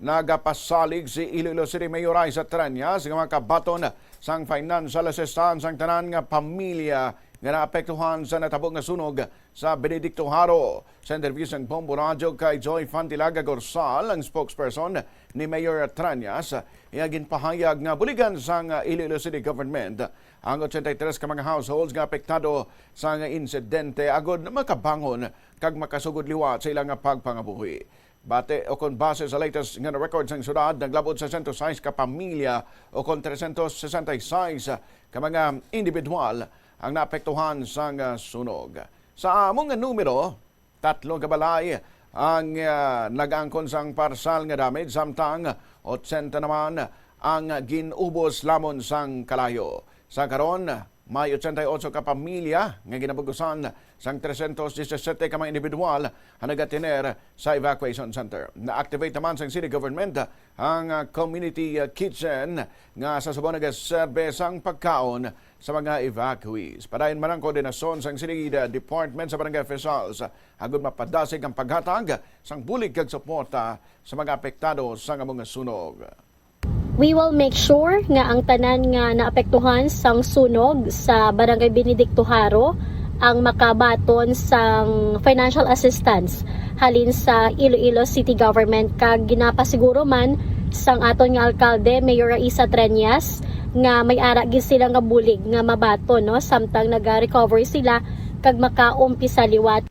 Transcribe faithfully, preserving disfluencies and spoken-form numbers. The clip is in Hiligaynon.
Nagapasalig si Iloilo City Mayor Raisa Treñas nga makabaton sang financial assistance ang tanan nga pamilya nga naapektuhan sa natabo nga sunog sa Benedicto Jaro. Sa interview sang Bombo Radyo kay Joy Fantilaga Gorsal, ang spokesperson ni Mayor Treñas, iya ginpahayag nga buligan sang Iloilo City Government ang eighty-three ka mga households nga apektado sang insidente agod makabangon kag makasugod liwat sa ilang pagpangabuhi. Bati o kon base sa latest nga record sang syudad, naglabot sa sento sais ka pamilya o kon trescientos sesenta y seis ka mga individual ang naapektuhan sang, ah, sunog. Sa among numero, tatlo ka balay ang, ah, nag-angkon sang parsal nga damage, samtang otsenta naman ang gin-ubos lamon sang kalayo. Sa karon, may ochenta y ocho ka pamilya nga ginabugusan sang trescientos disisete ka mga individual ang nagatiner sa evacuation center. Na-activate naman sang city government ang, ah, community, ah, kitchen nga sa subong nagaserbe sang pagkaon sa mga evacuees. Padayon man ang koordinasyon sang city, ah, department sa barangay officials agud mapadasig ang paghatag sang bulig kag suporta sa mga apektado sang amo nga sunog. We will make sure nga ang tanan nga naapektuhan sang sunog sa Barangay Benedicto Jaro ang makabaton sang financial assistance halin sa Iloilo City Government, kag ginapasiguro man sang aton nga alkalde, Mayor Raisa Treñas, nga may ara gid sila nga bulig nga mabaton, no, samtang naga-recover sila kag makaumpisa liwat.